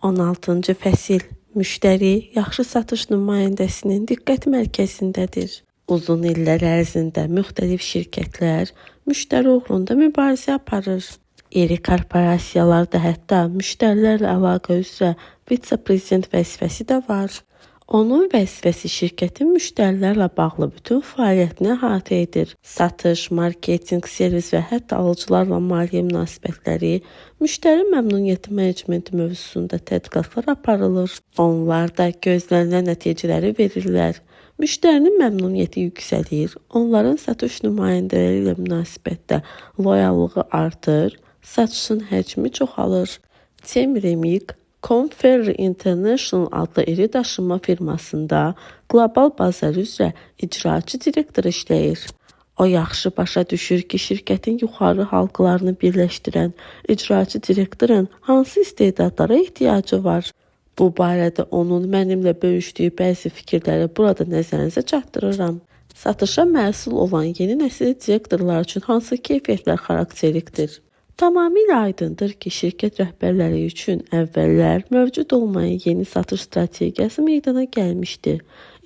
16-cı fəsil. Müştəri yaxşı satış nümayəndəsinin diqqət mərkəzindədir. Uzun illər ərzində müxtəlif şirkətlər müştəri uğrunda mübarizə aparır. İri korporasiyalarda hətta müştərilərlə əlaqə üzrə vitse-prezident vəzifəsi də var. Onun vəzifəsi şirkətin müştərilərlə bağlı bütün fəaliyyətini əhatə edir. Satış, marketinq, servis və hətta alıcılarla maliyyə münasibətləri, müştəri məmnuniyyəti menecmenti mövzusunda tədqiqatlar aparılır. Onlar da gözlənilən nəticələri verirlər. Müştərinin məmnuniyyəti yüksəlir, onların satış nümayəndələri ilə münasibətdə loyallığı artır, satışın həcmi çoxalır. Tim Remik Conferry International adlı iri daşınma firmasında qlobal bazar üzrə icraçı direktor işləyir. O yaxşı başa düşür ki, şirkətin yuxarı halqalarını birləşdirən icraçı direktorun hansı istedadlara ehtiyacı var. Bu barədə onun mənimlə bölüşdüyü bəzi fikirləri burada nəzərinizə çatdırıram. Satışa məsul olan yeni nəsil direktorlar üçün hansı keyfiyyətlər xarakterikdir? Tamamilə aydındır ki, şirkət rəhbərləri üçün əvvəllər mövcud olmayan yeni satış strategiyası meydana gəlmişdi.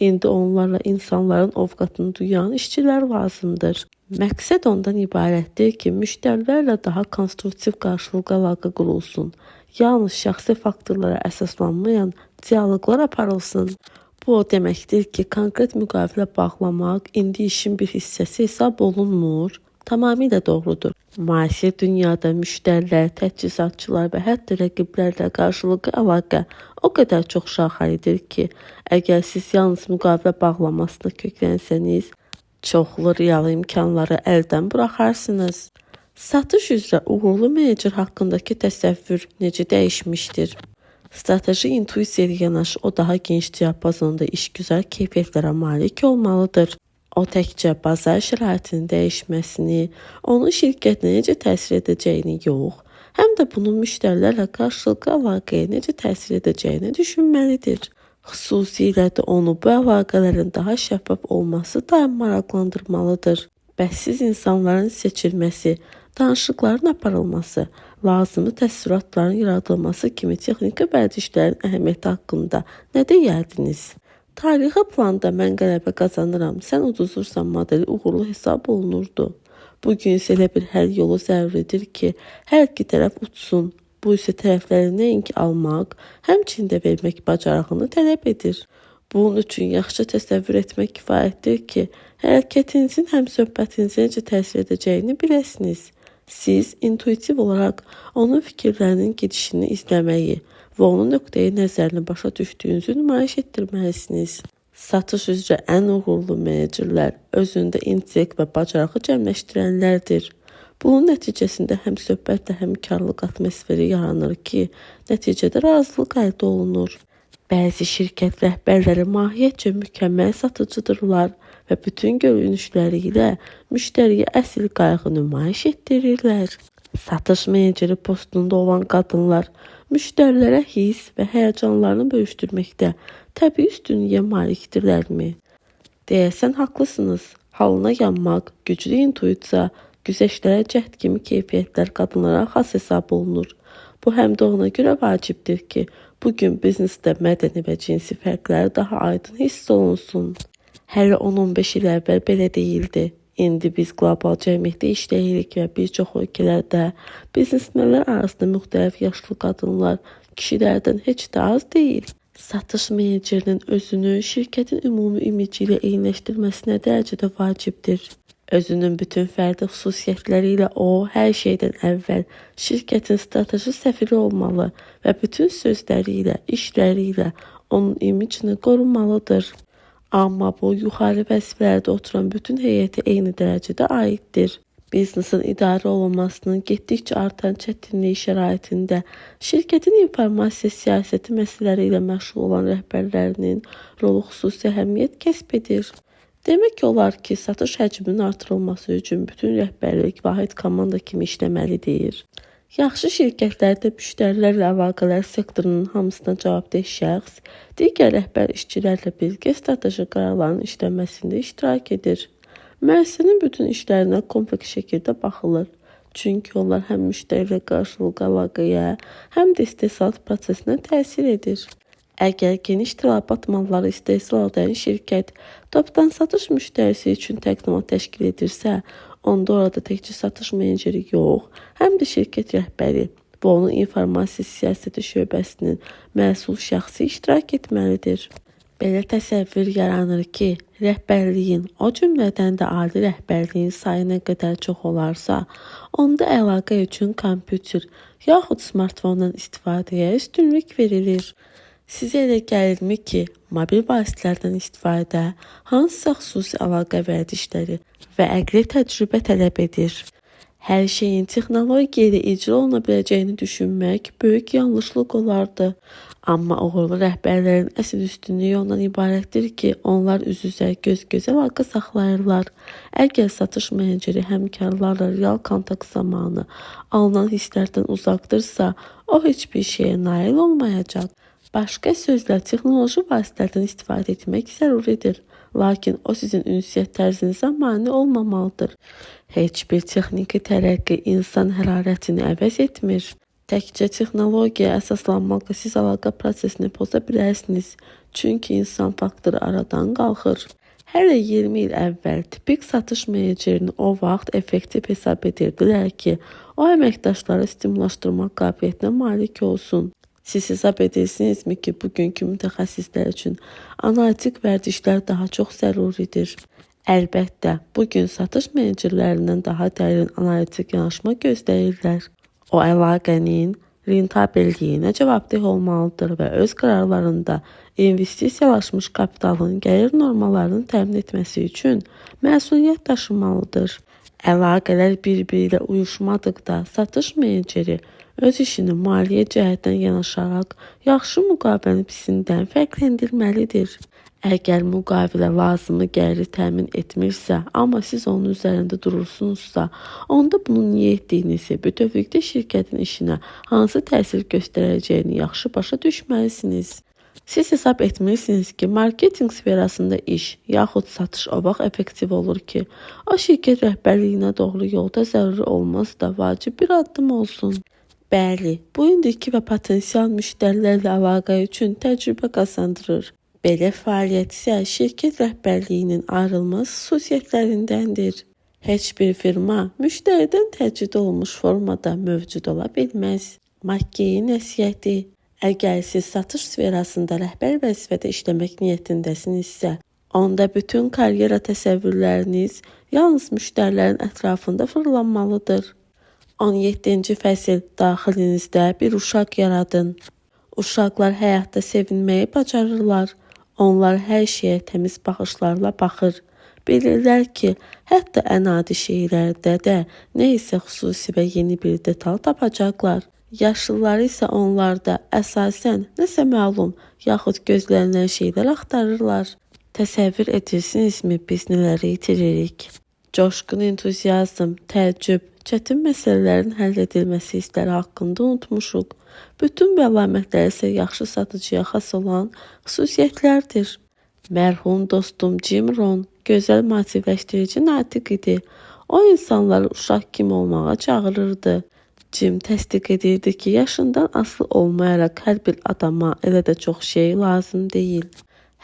İndi onlarla insanların ovqatını duyan işçilər lazımdır. Məqsəd ondan ibarətdir ki, müştərilərlə daha konstruktiv qarşılıqlı əlaqə qurulsun. Yalnız şəxsi faktorlara əsaslanmayan dialoqlar aparılsın. Bu o deməkdir ki, konkret müqavilə bağlamaq indi işin bir hissəsi hesab olunmur. Tamamilə doğrudur. Müasir dünyada müştərilər, təchizatçılar və hətta rəqiblərlə qarşılıqlı əlaqə o qədər çox şaxəlidir ki, əgər siz yalnız müqavilə bağlamasına köklənsəniz, çoxlu real imkanları əldən buraxarsınız. Satış üzrə uğurlu menecer haqqındakı təsəvvür necə dəyişmişdir? Strateji intuisiya ilə yanaşı o daha geniş diapazonda işgüzar keyfiyyətlərə malik olmalıdır. O təkcə bazar şəraitinin dəyişməsini, onun şirkətinə necə təsir edəcəyini yox, həm də bunun müştərilərlə qarşılıqlı əlaqəyə necə təsir edəcəyini düşünməlidir. Xüsusilə də onu bu əlaqələrin daha şəffaf olması daim maraqlandırmalıdır. Bəs siz insanların seçilməsi, danışıqların aparılması, lazımi təəssüratların yaradılması kimi texniki vərdişlərin əhəmiyyəti haqqında nə deyərdiniz? Tarixi planda mən qələbə qazanıram, sən uduzursan modeli uğurlu hesab olunurdu. Bu gün isə elə bir həll yolu zəruridir ki, hər iki tərəf utsun. Bu isə tərəflərin nəinki almaq, həmçinin də vermək bacarığını tələb edir. Bunun üçün yaxşıca təsəvvür etmək kifayətdir ki, hərəkətinizin həmsöhbətinizə necə təsir edəcəyini biləsiniz. Siz intuitiv olaraq onun fikirlərinin gedişini izləməyi və onun nöqteyi nəzərini başa düşdüyünüzü nümayiş etdirməlisiniz. Satış üzrə ən uğurlu menecerlər özündə intellekt və bacarığı cəmləşdirənlərdir. Bunun nəticəsində həm söhbətlə həmkarlıq atmosferi yaranır ki, nəticədə razılıq əldə olunur. Bəzi şirkət rəhbərləri mahiyyətcə mükəmməl satıcıdırlar və bütün görünüşləri ilə müştəriyə əsl qayğı nümayiş etdirirlər. Satış meneceri postunda olan qadınlar müştərilərə hiss və həyəcanlarını bölüşdürməkdə təbii üstünlüyə malikdirlərmi? Deyəsən haqlısınız. Halına yanmaq, güclü intuisiya, güzəştlərə cəhd kimi keyfiyyətlər qadınlara xas hesab olunur. Bu həm də ona görə vacibdir ki, bu gün biznesdə mədəni və cinsi fərqləri daha aydın hiss olunsun. Hələ 10-15 il əvvəl belə deyildi. İndi biz qlobal cəmiyyətdə işləyirik və bir çox ölkələrdə biznesmenlər arasında müxtəlif yaşlı qadınlar kişilərdən heç də az deyil. Satış menecerinin özünü şirkətin ümumi imici ilə eyniləşdirməsi nə dərəcədə vacibdir? Özünün bütün fərdi xüsusiyyətləri ilə o, hər şeydən əvvəl şirkətin strateji səfiri olmalı və bütün sözləri ilə, işləri ilə onun imicini qorumalıdır. Amma bu, yuxarı vəzifələrdə oturan bütün heyətə eyni dərəcədə aiddir. Biznesin idarə olunmasının getdikcə artan çətinliyi şəraitində şirkətin informasiya siyasəti məsələləri ilə məşğul olan rəhbərlərinin rolu xüsusi əhəmiyyət kəsb edir. Demək olar ki, satış həcminin artırılması üçün bütün rəhbərlik vahid komanda kimi işləməlidir. Yaxşı şirkətlərdə müştərilərlə əlaqələr sektorunun hamısına cavabdeh şəxs digər rəhbər işçilərlə birgə strateji qərarların işlənməsində iştirak edir. Müəssisənin bütün işlərinə kompleks şəkildə baxılır. Çünki onlar həm müştəri ilə qarşılıqlı əlaqəyə, həm də istehsalat prosesinə təsir edir. Əgər geniş tələbat malları istehsal edən şirkət topdan satış müştərisi üçün təqdimat təşkil edirsə, onda orada təkcə satış meneceri yox, həm də şirkət rəhbəri və onun informasiya siyasəti şöbəsinin məsul şəxsi iştirak etməlidir. Belə təsəvvür yaranır ki, rəhbərliyin, o cümlədən də ali rəhbərliyin sayı nə qədər çox olarsa, onda əlaqə üçün kompüter yaxud smartfondan istifadəyə üstünlük verilir. Sizə elə gəlirmi ki, mobil vasitələrdən istifadə hansısa xüsusi əlaqə vərdişləri və əqli təcrübə tələb edir? Hər şeyin texnologiya ilə icra oluna biləcəyini düşünmək böyük yanlışlıq olardı. Amma uğurlu rəhbərlərin əsl üstünlüyü ondan ibarətdir ki, onlar üz-üzə, göz-gözə əlaqə saxlayırlar. Əgər satış meneceri həmkarlarla real kontakt zamanı alınan hisslərdən uzaqdırsa, o heç bir şeyə nail olmayacaq. Başqa sözlə, texnoloji vasitələrdən istifadə etmək zəruridir. Lakin o sizin ünsiyyət tərzinizə mane olmamalıdır. Heç bir texniki tərəqqi insan hərarətini əvəz etmir. Təkcə texnologiyaya əsaslanmaqla siz əlaqə prosesini poza bilərsiniz. Çünki insan faktoru aradan qalxır. Hələ 20 il əvvəl tipik satış menecerini o vaxt effektiv hesab edirdilər ki, o əməkdaşları stimullaşdırmaq qabiliyyətinə malik olsun. Siz hesab edirsinizmi ki, bugünkü mütəxəssislər üçün analitik vərdişlər daha çox zəruridir? Əlbəttə, bugün satış menecerlərindən daha dərin analitik yanaşma gözləyirlər. O əlaqənin rentabelliyinə cavabdeh olmalıdır və öz qərarlarında investisiyalaşmış kapitalın gəlir normalarını təmin etməsi üçün məsuliyyət daşımalıdır. Əlaqələr bir-biri ilə uyuşmadıqda satış meneceri öz işini maliyyə cəhətdən yanaşaraq yaxşı müqaviləni pisindən fərqləndirməlidir. Əgər müqavilə lazımi gəliri təmin etmirsə, amma siz onun üzərində durursunuzsa, onda bunu niyə etdiyinizi, bütövlükdə şirkətin işinə hansı təsir göstərəcəyini yaxşı başa düşməlisiniz. Siz hesab etmirsiniz ki, marketinq sferasında iş yaxud satış o vaxt effektiv olur ki, o şirkət rəhbərliyinə doğru yolda zəruri olmasa da vacib bir addım olsun. Bəli, bu indiki və potensial müştərilərlə əlaqə üçün təcrübə qazandırır. Belə fəaliyyət isə şirkət rəhbərliyinin ayrılmaz xüsusiyyətlərindəndir. Heç bir firma müştəridən təcrid olunmuş formada mövcud ola bilməz. Makkeyin nəsihəti: əgər siz satış sferasında rəhbər vəzifədə işləmək niyyətindəsinizsə, onda bütün karyera təsəvvürləriniz yalnız müştərilərin ətrafında fırlanmalıdır. 17-ci fəsil daxilinizdə bir uşaq yaradın. Uşaqlar həyatda sevinməyi bacarırlar. Onlar hər şeyə təmiz baxışlarla baxır. Bilirlər ki, hətta ən adi şeylərdə də nə isə xüsusi və yeni bir detal tapacaqlar. Yaşlılar isə onlarda əsasən nəsə məlum yaxud gözlənilən şeylər axtarırlar. Təsəvvür edirsinizmi biz nələri itiririk? Coşqun entuziazm, təəccüb, çətin məsələlərin həll edilməsi hissləri haqqında unutmuşuq. Bütün bu əlamətlər isə yaxşı satıcıya xas olan xüsusiyyətlərdir. Mərhum dostum Jim Rohn gözəl motivləşdirici natiq idi. O insanları uşaq kimi olmağa çağırırdı. Jim təsdiq edirdi ki, yaşından asılı olmayaraq hər bir adama elə də çox şey lazım deyil.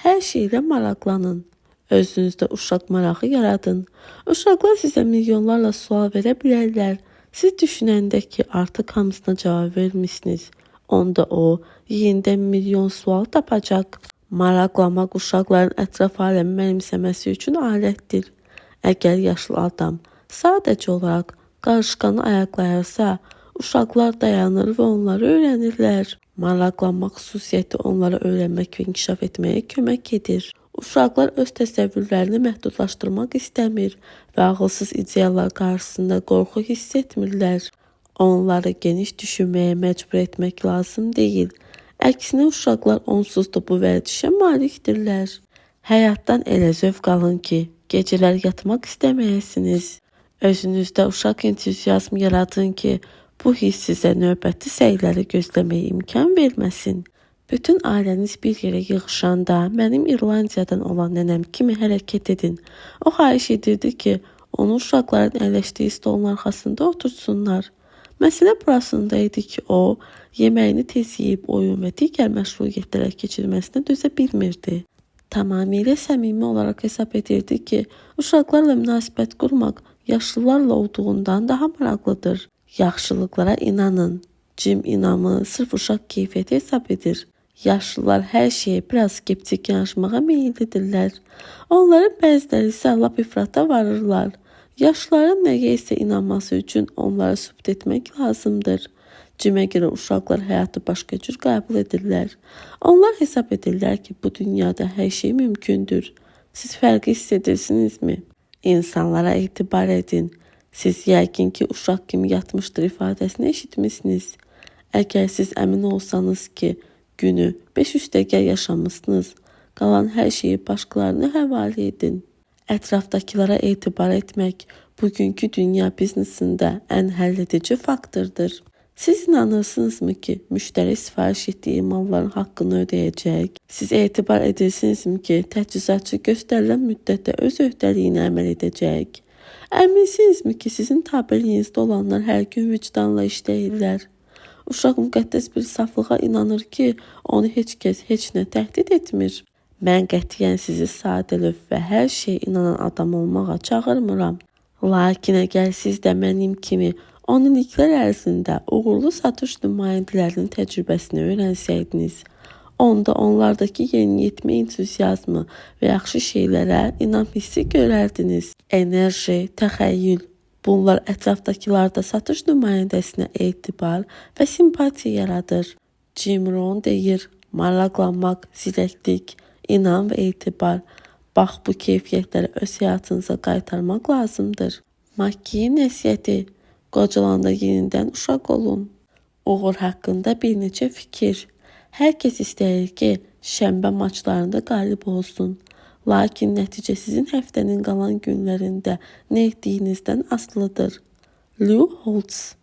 Hər şeylə maraqlanın. Özünüzdə uşaq marağı yaradın. Uşaqlar sizə milyonlarla sual verə bilərlər. Siz düşünəndə ki, artıq hamısına cavab vermişsiniz, onda o yenidən milyon sual tapacaq. Maraqlamaq uşaqların ətraf aləmi mənimsəməsi üçün alətdir. Əgər yaşlı adam sadəcə olaraq qarışqanı ayaqlayarsa, uşaqlar dayanır və onları öyrənirlər. Maraqlanmaq xüsusiyyəti onlara öyrənmək və inkişaf etməyə kömək edir. Uşaqlar öz təsəvvürlərini məhdudlaşdırmaq istəmir və ağılsız ideyalar qarşısında qorxu hiss etmirlər. Onları geniş düşünməyə məcbur etmək lazım deyil. Əksinə uşaqlar onsuz da bu vərdişə malikdirlər. Həyatdan elə zövq alın ki, gecələr yatmaq istəməyəsiniz. Özünüzdə uşaq entuziazmı yaradın ki, bu hiss sizə növbəti səyləri gözləməyə imkan verməsin. Bütün ailəniz bir yerə yığışanda mənim İrlandiyadan olan nənəm kimi hərəkət edin. O xahiş edirdi ki, onu uşaqların əyləşdiyi stolun arxasında oturtsunlar. Məsələ burasında idi ki, o, yeməyini tez yeyib oyun və digər məşğuliyyətlərə keçirməsinə dözə bilmirdi. Tamamilə səmimi olaraq hesab edirdi ki, uşaqlarla münasibət qurmaq yaşlılarla olduğundan daha maraqlıdır. Yaxşılıqlara inanın. Cim inamı sırf uşaq keyfiyyəti hesab edir. Yaşlılar hər şeyə biraz skeptik yanaşmağa meyillidirlər. Onların bəziləri isə lap ifrata varırlar. Yaşlıların nəyə isə inanması üçün onları sübut etmək lazımdır. Cimə görə uşaqlar həyatı başqa cür qəbul edirlər. Onlar hesab edirlər ki, bu dünyada hər şey mümkündür. Siz fərqi hiss edirsinizmi? İnsanlara etibar edin. Siz yəqin ki, uşaq kimi yatmışdır ifadəsini eşitmisiniz. Əgər siz əmin olsanız ki, günü 5 üstəgəl yaşamışsınız, qalan hər şeyi başqalarına həvalə edin. Ətrafdakılara etibar etmək bugünkü dünya biznesində ən həlledici faktordur. Siz inanırsınızmı ki, müştəri sifariş etdiyi malların haqqını ödəyəcək? Siz etibar edirsinizmi ki, təchizatçı göstərilən müddətdə öz öhdəliyinə əməl edəcək? Əminsinizmi ki, sizin tabeliyinizdə olanlar hər gün vicdanla işləyirlər? Uşaq müqəddəs bir saflığa inanır ki, onu heç kəs heç nə təhdid etmir. Mən qətiyyən sizi sadəlövh və hər şeyə inanan adam olmağa çağırmıram. Lakin əgər siz də mənim kimi 10 illiklər ərzində uğurlu satış nümayəndələrinin təcrübəsini öyrənsəydiniz, onda onlardakı yeniyetmə entuziazmı və yaxşı şeylərə inam hissi görərdiniz. Enerji, təxəyyül, bunlar ətrafdakılarda satış nümayəndəsinə etibar və simpatiya yaradır. Jim Rohn deyir, maraqlanmaq, zirəklik, inam və etibar. Bax, bu keyfiyyətləri öz həyatınıza qaytarmaq lazımdır. Makkiyin nəsihəti, qocalanda yenidən uşaq olun. Uğur haqqında bir neçə fikir. Hər kəs istəyir ki, şənbə maçlarında qalib olsun. Lakin nəticə sizin həftənin qalan günlərində nə etdiyinizdən asılıdır. Lou Holtz.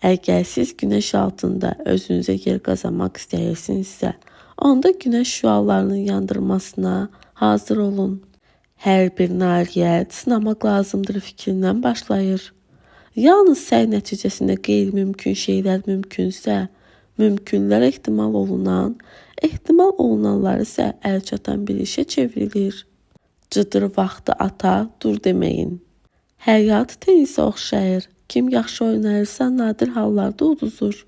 Əgər siz günəş altında özünüzə yer qazanmaq istəyirsinizsə, onda günəş şüalarının yandırmasına hazır olun. Hər bir nailiyyət sınamaq lazımdır fikrindən başlayır. Yalnız səy nəticəsində qeyri-mümkün şeylər mümkünsə, mümkünlər ehtimal olunan, ehtimal olunanlar isə əl çatan bir işə çevrilir. Cıdır vaxtı ata dur deməyin. Həyat tenisə oxşayır. Kim yaxşı oynayırsa nadir hallarda uduzur.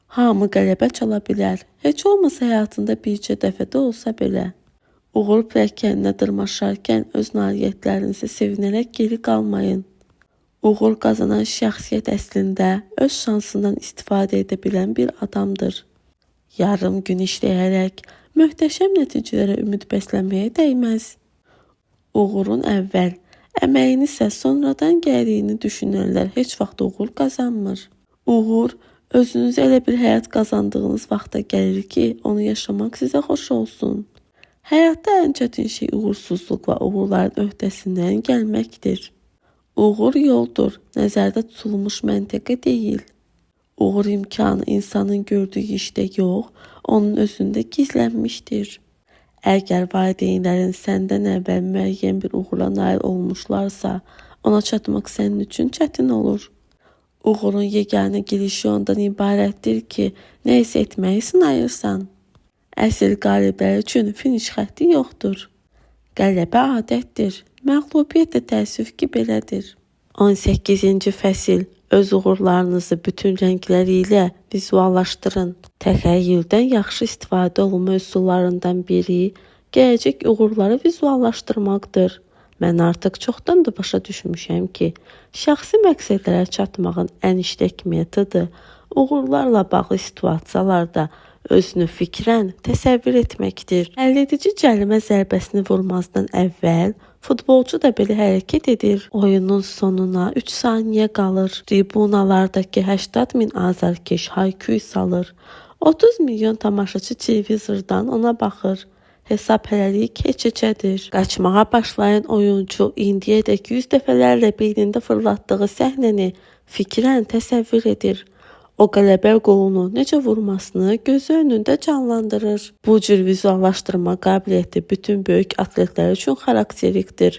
Hamı qələbə çala bilər. Heç olmasa həyatında bircə dəfə də olsa belə. Uğur pilləkəninə dırmaşarkən öz nailiyyətlərinizə sevinərək geri qalmayın. Uğur qazanan şəxsiyyət əslində öz şansından istifadə edə bilən bir adamdır. Yarım gün işləyərək möhtəşəm nəticələrə ümid bəsləməyə dəyməz. Uğurun əvvəl, əməyin isə sonradan gəldiyini düşünənlər heç vaxt uğur qazanmır. Uğur, özünüzə elə bir həyat qazandığınız vaxta gəlir ki, onu yaşamaq sizə xoş olsun. Həyatda ən çətin şey uğursuzluq və uğurların öhdəsindən gəlməkdir. Uğur yoldur, nəzərdə tutulmuş məntəqə deyil. Uğur imkanı insanın gördüyü işdə yox, onun özündə gizlənmişdir. Əgər valideynlərin səndən əvvəl müəyyən bir uğura nail olmuşlarsa, ona çatmaq sənin üçün çətin olur. Uğurun yeganə girişi ondan ibarətdir ki, nə isə etməyi sınayırsan. Əsl qaliblər üçün finiş xətti yoxdur. Qələbə adətdir, məğlubiyyət də təəssüf ki, belədir. 18-ci fəsil. Öz uğurlarınızı bütün rəngləri ilə vizuallaşdırın. Təxəyyüldən yaxşı istifadə olunma üsullarından biri gələcək uğurları vizuallaşdırmaqdır. Mən artıq çoxdan da başa düşmüşəm ki, şəxsi məqsədlərə çatmağın ən işlək metodu uğurlarla bağlı situasiyalarda özünü fikrən təsəvvür etməkdir. Həlledici cərimə zərbəsini vurmazdan əvvəl futbolçu da belə hərəkət edir. Oyunun sonuna 3 saniyə qalır. Tribunalardakı 80 min azarkeş hay-küy salır. 30 milyon tamaşaçı televizordan ona baxır. Hesab hələlik heç-heçədir. Qaçmağa başlayan oyunçu indiyədək 100 dəfələrlə beynində fırlatdığı səhnəni fikrən təsəvvür edir. O qələbə qolunu necə vurmasını gözü önündə canlandırır. Bu cür vizuallaşdırma qabiliyyəti bütün böyük atletlər üçün xarakterikdir.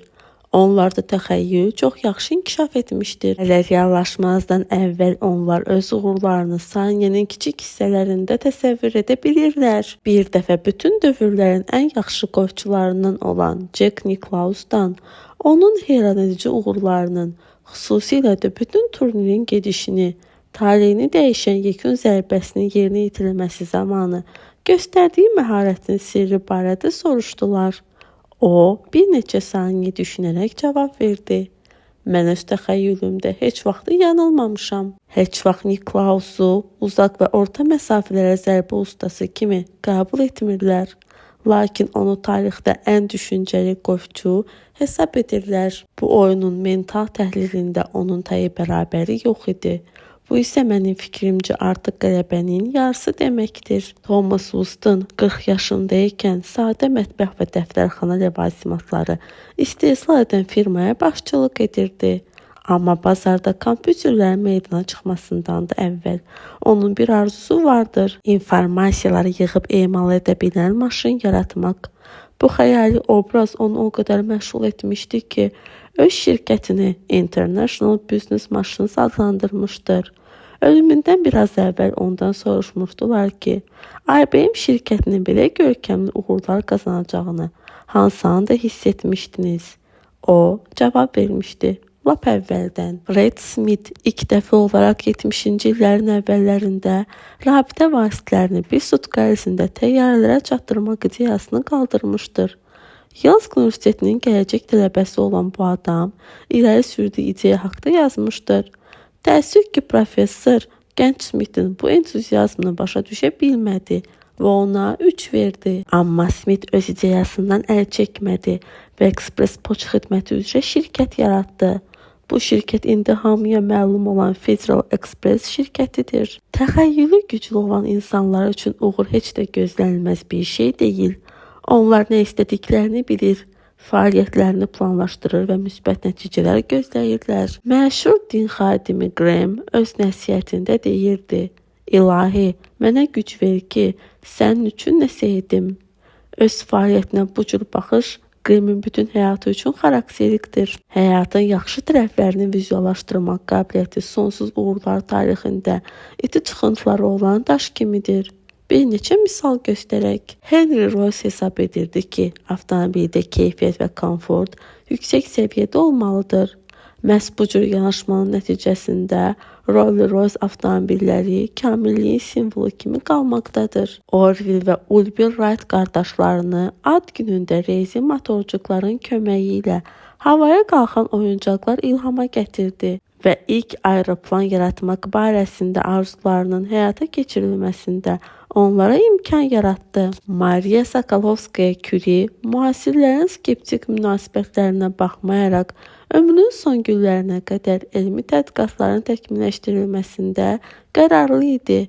Onlarda təxəyyül çox yaxşı inkişaf etmişdir. Hələ reallaşmazdan əvvəl onlar öz uğurlarını saniyənin kiçik hissələrində təsəvvür edə bilirlər. Bir dəfə bütün dövrlərin ən yaxşı golfçularından olan Jack Nicklaus'dan onun heyranedici uğurlarının, xüsusilə də bütün turnirin gedişini, taleyini dəyişən yekun zərbəsinin yerinə yetirilməsi zamanı göstərdiyi məharətin sirri barədə soruşdular. O, bir neçə saniyə düşünərək cavab verdi. Mən öz təxəyyülümdə heç vaxt yanılmamışam. Heç vaxt Nicklausu uzaq və orta məsafələrə zərbə ustası kimi qəbul etmirlər. Lakin onu tarixdə ən düşüncəli golfçu hesab edirlər. Bu oyunun mental təhlilində onun tayı bərabəri yox idi. Bu isə mənim fikrimcə artıq qələbənin yarısı deməkdir. Thomas Houston 40 yaşında ikən sadə mətbəx və dəftərxana ləvazimatları istehsal edən firmaya başçılıq edirdi. Amma bazarda kompüterlərin meydana çıxmasından da əvvəl onun bir arzusu vardır: informasiyaları yığıb emal edə bilən maşın yaratmaq. Bu xəyali obraz onu o qədər məşğul etmişdi ki, öz şirkətini International Business Machines adlandırmışdır. Ölümündən biraz əvvəl ondan soruşmuşdular ki, IBM şirkətinin belə görkəmli uğurlar qazanacağını hansı anda hiss etmişdiniz? O cavab vermişdi: lap əvvəldən. Fred Smith ilk dəfə olaraq 70-ci illərin əvvəllərində rabitə vasitələrini bir sutka ərzində təyyarələrə çatdırmaq ideyasını qaldırmışdır. Yale Universitetinin gələcək tələbəsi olan bu adam irəli sürdüyü ideya haqda yazmışdır. Təəssüf ki, professor gənc Smithin bu entuziazmını başa düşə bilmədi və ona 3 verdi. Amma Smith öz ideyasından əl çəkmədi və ekspress poçt xidməti üzrə şirkət yaratdı. Bu şirkət indi hamıya məlum olan Federal Express şirkətidir. Təxəyyülü güclü olan insanlar üçün uğur heç də gözlənilməz bir şey deyil. Onlar nə istədiklərini bilir, fəaliyyətlərini planlaşdırır və müsbət nəticələr gözləyirlər. Məşhur din xadimi Graham öz nəsihətində deyirdi: "İlahi, mənə güc ver ki, sənin üçün nəsə edim." Öz fəaliyyətinə bu cür baxış Grahamın bütün həyatı üçün xarakterikdir. Həyatın yaxşı tərəflərini vizuallaşdırmaq qabiliyyəti sonsuz uğurlar tarixində iti çıxıntıları olan daş kimidir. Bir neçə misal göstərək. Henry Royce hesab edirdi ki, avtomobildə keyfiyyət və komfort yüksək səviyyədə olmalıdır. Məhz bu cür yanaşmanın nəticəsində Rolls-Royce avtomobilləri kamilliyin simvolu kimi qalmaqdadır. Orville və Wilbur Wright qardaşlarını ad günündə rezin motorcuqların köməyi ilə havaya qalxan oyuncaqlar ilhama gətirdi və ilk aeroplan yaratmaq barəsində arzularının həyata keçirilməsində onlara imkan yaratdı. Maria Sokolovskaya-Curie müasirlərin skeptik münasibətlərinə baxmayaraq ömrünün son günlərinə qədər elmi tədqiqatların təkmilləşdirilməsində qərarlı idi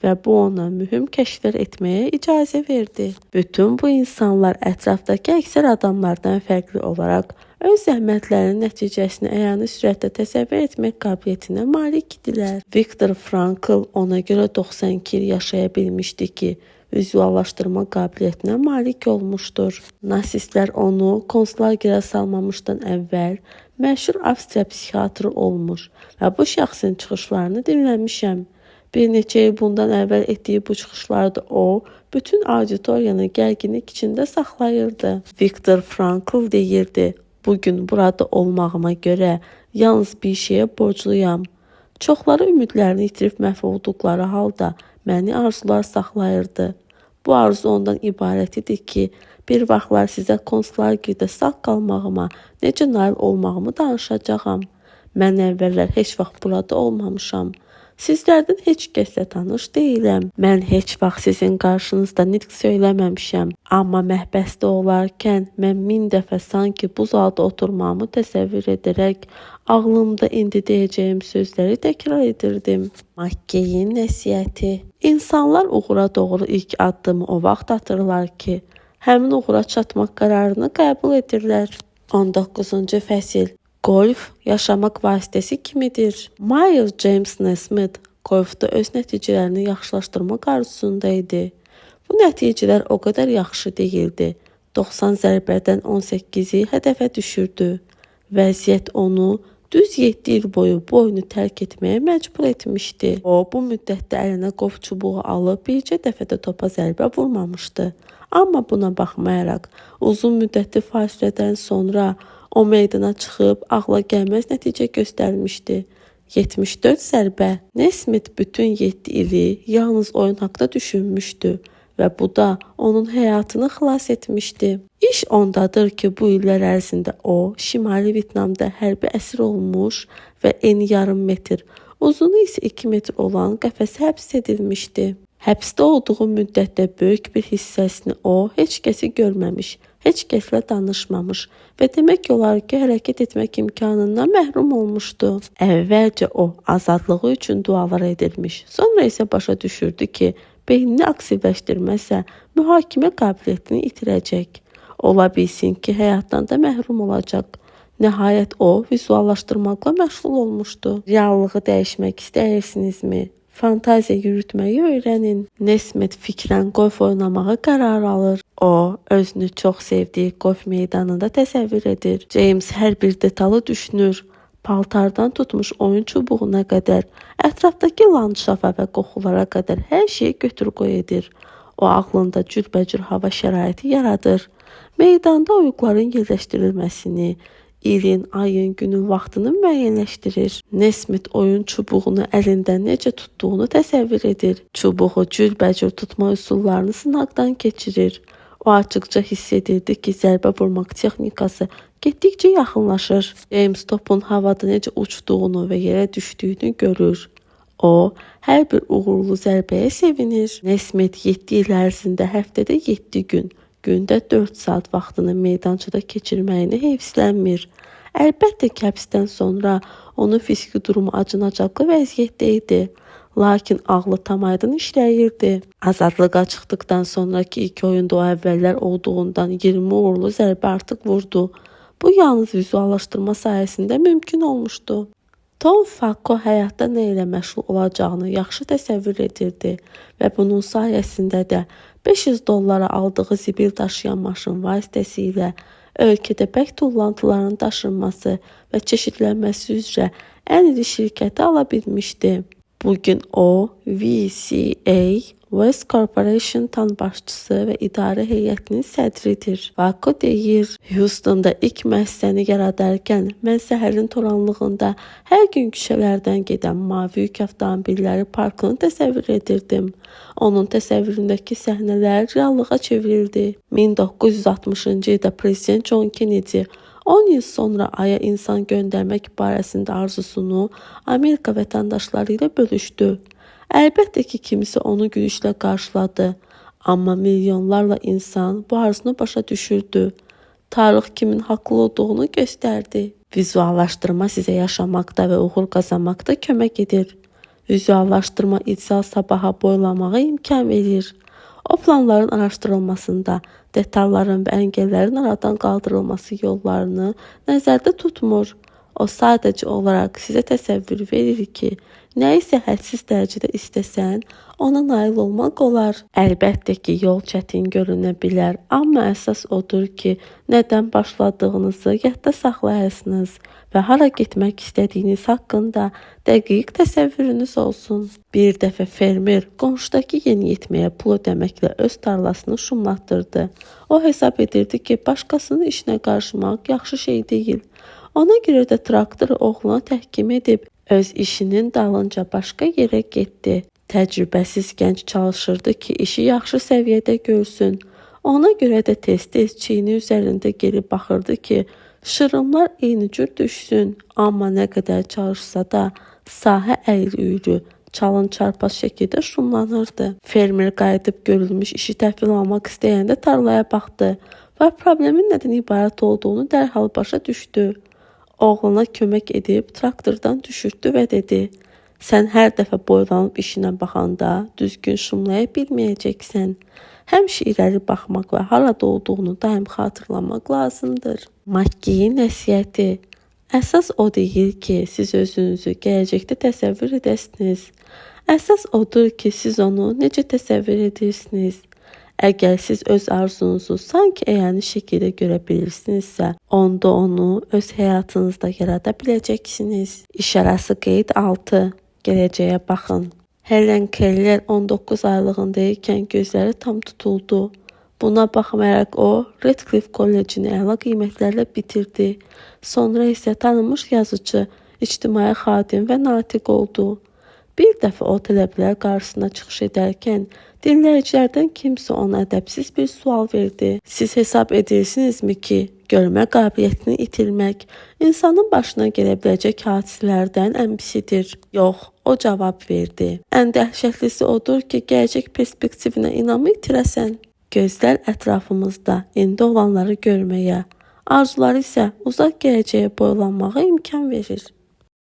və bu ona mühüm kəşflər etməyə icazə verdi. Bütün bu insanlar ətrafdakı əksər adamlardan fərqli olaraq öz zəhmətlərinin nəticəsini əyani sürətdə təsəvvür etmək qabiliyyətinə malik idilər. Viktor Frankl ona görə 92 il yaşaya bilmişdi ki, vizuallaşdırma qabiliyyətinə malik olmuşdur. Nasistlər onu konslagerə salmamışdan əvvəl məşhur Avstriya psixiatrı olmuş və bu şəxsin çıxışlarını dinləmişəm. Bir neçə il bundan əvvəl etdiyi bu çıxışlarda o, bütün auditoriyanı gərginlik içində saxlayırdı. Viktor Frankl deyirdi: "Bugün burada olmağıma görə yalnız bir şeyə borcluyam. Çoxları ümidlərini itirib məhv olduqları halda məni arzular saxlayırdı. Bu arzu ondan ibarət idi ki, bir vaxtlar sizə konslagerdə sağ qalmağıma necə nail olmağımı danışacağam. Mən əvvəllər heç vaxt burada olmamışam. Sizlərdən heç kəslə tanış deyiləm. Mən heç vaxt sizin qarşınızda nitq söyləməmişəm. Amma məhbəsdə olarkən mən 1000 dəfə sanki bu zalda oturmağımı təsəvvür edərək ağlımda indi deyəcəyim sözləri təkrar edirdim." Makkeyin nəsihəti. İnsanlar uğura doğru ilk addımı o vaxt atırlar ki, həmin uğura çatmaq qərarını qəbul edirlər. 19-cu fəsil. Golf yaşamaq vasitəsi kimidir. Mayor James Nesmith golfda öz nəticələrini yaxşılaşdırmaq arzusunda idi. Bu nəticələr o qədər yaxşı deyildi. 90 zərbədən 18-i hədəfə düşürdü Vəziyyət onu düz 7 il boyu bu oyunu tərk etməyə məcbur etmişdi. O, bu müddətdə əlinə qolf çubuğu alıb bircə dəfə də topa zərbə vurmamışdı. Amma buna baxmayaraq, uzun müddətli fasilədən sonra o meydana çıxıb ağla gəlməz nəticə göstərmişdi. 74 zərbə. Nesmith bütün 7 ili yalnız oyun haqda düşünmüşdü və bu da onun həyatını xilas etmişdi. İş ondadır ki, bu illər ərzində o, Şimali Vyetnamda hərbi əsir olmuş və eni yarım metr, uzunu isə 2 metr olan qəfəsə həbs edilmişdi. Həbsdə olduğu müddətdə böyük bir hissəsini o, heç kəsi görməmiş, heç kəslə danışmamış və demək olar ki, hərəkət etmək imkanından məhrum olmuşdu. Əvvəlcə o, azadlığı üçün dualar edirmiş, sonra isə başa düşürdü ki, beynini aktivləşdirməsə, mühakimə qabiliyyətini itirəcək. Ola bilsin ki, həyatdan da məhrum olacaq. Nəhayət o, vizuallaşdırmaqla məşğul olmuşdu. Reallığı dəyişmək istəyirsinizmi? Fantaziya yürütməyi öyrənin. Nesmith fikrən qolf oynamağa qərar alır. O, özünü çox sevdiyi qolf meydanında təsəvvür edir. James hər bir detalı düşünür. Paltardan tutmuş oyun çubuğuna qədər, ətrafdakı landşafa və qoxulara qədər hər şeyi götür-qoy edir. O, ağlında cürbəcür hava şəraiti yaradır. Meydanda oyuqların yerləşdirilməsini, ilin, ayın, günün vaxtını müəyyənləşdirir. Nesmith oyun çubuğunu əlində necə tutduğunu təsəvvür edir. Çubuğu cürbəcür tutma üsullarını sınaqdan keçirir. O açıqca hiss edirdi ki, zərbə vurmaq texnikası getdikcə yaxınlaşır. James topun havada necə uçduğunu və yerə düşdüyünü görür. O, hər bir uğurlu zərbəyə sevinir. Nesmith 7 il ərzində həftədə 7 gün, gündə 4 saat vaxtını meydançada keçirməyini heyfslənmir. Əlbəttə ki, həbsdən sonra onun fiziki durumu acınacaqlı vəziyyətdə idi. Lakin ağlı tam aydın işləyirdi. Azadlığa çıxdıqdan sonraki ilk oyunda o əvvəllər olduğundan 20 uğurlu zərbə artıq vurdu. Bu yalnız vizuallaşdırma sayəsində mümkün olmuşdu. Tom Fako həyatda nə ilə məşğul olacağını yaxşı təsəvvür edirdi və bunun sayəsində də $500 aldığı zibil daşıyan maşın vasitəsilə ölkədə bərk tullantıların daşınması və çeşidlənməsi üzrə ən iri şirkəti ala bilmişdi. Bugün o, VCA West Corporation tam başçısı və idarə heyətinin sədridir. Fako deyir, Houstonda ilk müəssisəni yaradarkən mən səhərin toranlığında hər gün küçələrdən gedən mavi yük avtomobilləri parkını təsəvvür edirdim. Onun təsəvvüründəki səhnələr reallığa çevrildi. 1960-cı ildə Prezident John Kennedy 10 il sonra Aya insan göndərmək barəsində arzusunu Amerika vətəndaşları ilə bölüşdü. Əlbəttə ki, kimisi onu gülüşlə qarşıladı, amma milyonlarla insan bu arzunu başa düşürdü. Tarix kimin haqlı olduğunu göstərdi. Vizuallaşdırma sizə yaşamaqda və uğur qazanmaqda kömək edir. Vizuallaşdırma ideal sabaha boylanmağa imkan verir. O planların araşdırılmasında detalların və əngəllərin aradan qaldırılması yollarını nəzərdə tutmur. O sadəcə olaraq sizə təsəvvür verir ki, nə isə hədsiz dərəcədə istəsən, ona nail olmaq olar. Əlbəttə ki, yol çətin görünə bilər, amma əsas odur ki, nədən başladığınızı yadda saxlayasınız və hara getmək istədiyiniz haqqında dəqiq təsəvvürünüz olsun. Bir dəfə fermer qonşudakı yeniyetməyə pul ödəməklə öz tarlasını şumlatdırdı. O hesab edirdi ki, başqasının işinə qarışmaq yaxşı şey deyil. Ona görə də traktoru oğluna təhkim edib öz işinin dalınca başqa yerə getdi. Təcrübəsiz gənc çalışırdı ki, işi yaxşı səviyyədə görsün. Ona görə də tez-tez çiyni üzərində geri baxırdı ki, şırımlar eyni cür düşsün. Amma nə qədər çalışsa da sahə əyri-üyrü, çalın çarpaz şəkildə şumlanırdı. Fermer qayıdıb görülmüş işi təhvil almaq istəyəndə tarlaya baxdı və problemin nədən ibarət olduğunu dərhal başa düşdü. Oğlana kömək edib traktordan düşürtdü və dedi: "Sən hər dəfə boylanıb işinə baxanda düzgün şumlaya bilməyəcəksən. Həmişə irəli baxmaq və harada olduğunu daim xatırlamaq lazımdır." McGee-nin nəsihəti: Əsas o deyil ki, siz özünüzü gələcəkdə təsəvvür edəsiniz. Əsas odur ki, siz onu necə təsəvvür edirsiniz. Əgər siz öz arzunuzu sanki əyani şəkildə görə bilirsinizsə, onda onu öz həyatınızda yarada biləcəksiniz. İşarası qeyd 6. Gələcəyə baxın. Helen Keller 19 aylığında ikən gözləri tam tutuldu. Buna baxmayaraq o, Radcliffe kollecini əla qiymətlərlə bitirdi. Sonra isə tanınmış yazıcı, ictimai xadim və natiq oldu. Bir dəfə o tələbələr qarşısında çıxış edərkən dinləyicilərdən kimsə ona ədəbsiz bir sual verdi. Siz hesab edirsinizmi ki, görmə qabiliyyətini itirmək insanın başına gələ biləcək hadisələrdən ən pisidir? Yox, o cavab verdi. Ən dəhşətlisi odur ki, gələcək perspektivinə inamı itirəsən. Gözlər ətrafımızda indi olanları görməyə, arzuları isə uzaq gələcəyə boylanmağa imkan verir.